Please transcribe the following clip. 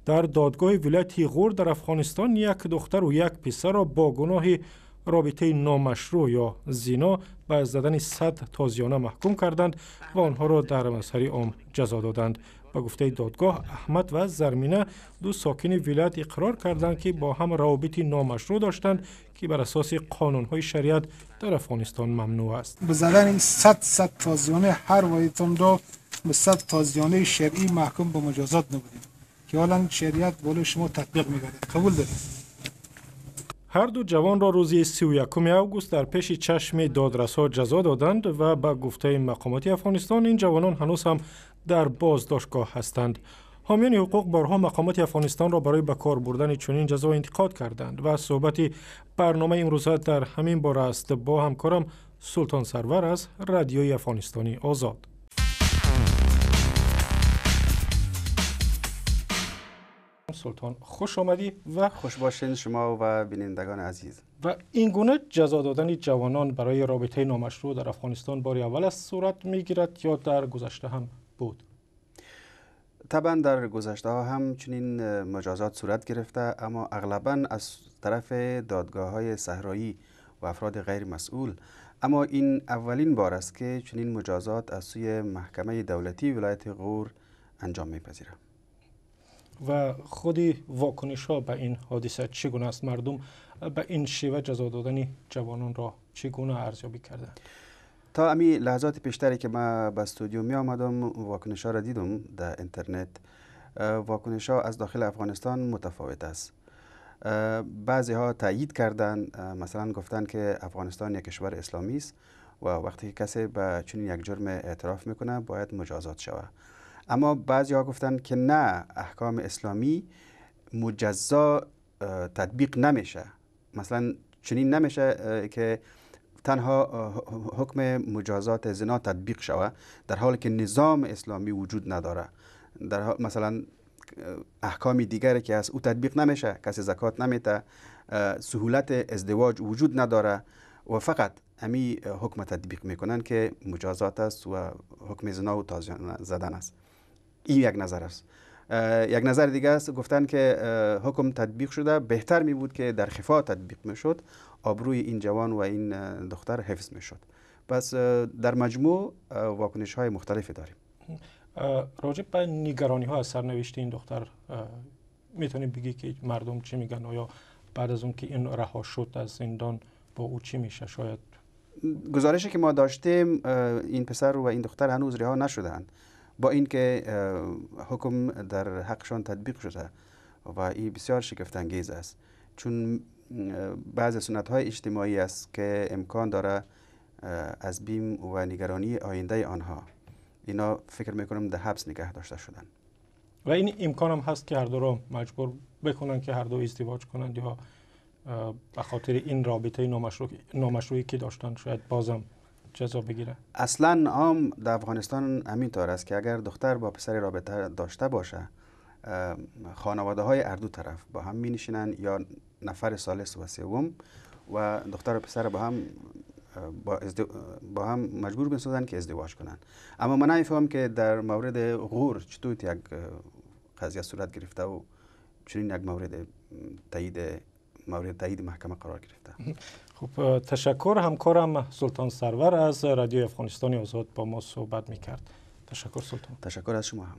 Дар додгоҳи вилояти Ғур дар Афғонистон як духтару як писарро бо гуноҳи робитаи номашрӯъ ё зино ба задани 100 тозиёна маҳкум карданд ва онҳоро дар мазҳари ом ҷазо доданд. Ба гуфтаи додгоҳ, Аҳмад ва Зармина, ду сокини вилоят, иқрор карданд, ки бо ҳам равобити номашрӯъ доштанд, ки бар асоси қонунҳои шариат дар Афғонистон мамнӯъ аст. به زدن 100 تازیانه هر واحدتان را به 100 تازیانه شرعی محکوم به مجازات نمودیم که حالا شریعت بالای شما تطبیق میگردد. قبول دارید؟ Ҳар ду ҷавонро рӯзи 31 август дар пеши чашми додрасҳо ҷазо доданд ва ба гуфтаи мақомоти Афғонистон, ин ҷавонон ҳанӯз ҳам дар боздоштгоҳ ҳастанд. Ҳомиёни ҳуқуқ борҳо мақомоти Афғонистонро барои ба кор бурдани чунин ҷазо интиқод карданд ва суҳбати барномаи имрӯза дар ҳамин бора аст бо ҳамкорам Султон Сарвар аз Радиои Афғонистони Озод. Султон, хуш омадӣ ва Хуш бошین шумо ва бинандагони азиз. Ва ин гуна ҷазо додани ҷавонон барои робитаи номашрӯъ дар Афғонистон бори аввал аст сурат мегирад ё дар гузашта ҳам буд? طبعا در گذشته ها هم چنین مجازات صورت گرفته، اما اغلبا از طرف دادگاه های صحرایی و افراد غیر مسئول. اما این اولین بار است که چنین مجازات از سوی محکمه دولتی ولایت غور انجام میپذیرد. و خودی واکنش ها به این حادثه چگونه است؟ مردم به این شیوه جزا دادن جوانان را چگونه ارزیابی کردند؟ تا امی لحظات پیشتری که من به استودیو می آمدم، واکنش ها را دیدم در اینترنت. واکنش ها از داخل افغانستان متفاوت است. بعضی ها تایید کردند، مثلا گفتند که افغانستان یک کشور اسلامی است و وقتی که کسی به چنین یک جرم اعتراف میکنه، باید مجازات شود. اما بعضی ها گفتند که نه، احکام اسلامی مجزا تطبیق نمیشه. مثلا چنین نمیشه که تنها حکم مجازات زنا تطبیق شود، در حالی که نظام اسلامی وجود نداره. در مثلا احکام دیگری که از او تطبیق نمیشه، کسی زکات نمیته، سهولت ازدواج وجود نداره و فقط امی حکم تطبیق میکنن که مجازات است و حکم زنا و تازیانه زدن است. این یک نظر است. یک نظر دیگه است، گفتن که حکم تطبیق شده، بهتر می بود که در خفا تطبیق می شد، آبروی این جوان و این دختر حفظ می شد. پس در مجموع واکنش های مختلفی داریم. راجع به نگرانی ها از سرنوشت این دختر میتونیم بگی که مردم چی میگن؟ آیا بعد از اون که این رها شد از زندان، با او چی میشه شاید؟ گزارشی که ما داشتیم، این پسر و این دختر هنوز رها نشدند، با اینکه حکم در حقشان تطبیق شده و این بسیار شگفت انگیز است، چون بعض سنت های اجتماعی است که امکان داره از بیم و نگرانی آینده آنها، اینا فکر میکنم در حبس نگه داشته شدن. و این امکان هم هست که هر دو رو مجبور بکنن که هر دو ازدواج کنند یا به خاطر این رابطه نامشروعی که داشتن شاید بازم جزا بگیره؟ اصلا عام در افغانستان همین طور است که اگر دختر با پسر رابطه داشته باشه، خانواده های هر دو طرف با هم می نشینن یا نفر ثالث و سوم و دختر و پسر با هم مجبور میسازن که ازدواج کنن. اما من نمیفهمم که در مورد غور چطور یک قضیه صورت گرفته و چنین یک مورد تایید محکمه قرار گرفته. خب، تشکر. همکارم سلطان سرور از رادیو افغانستان آزاد با ما صحبت میکرد. تشکر سلطان. تشکر از شما هم.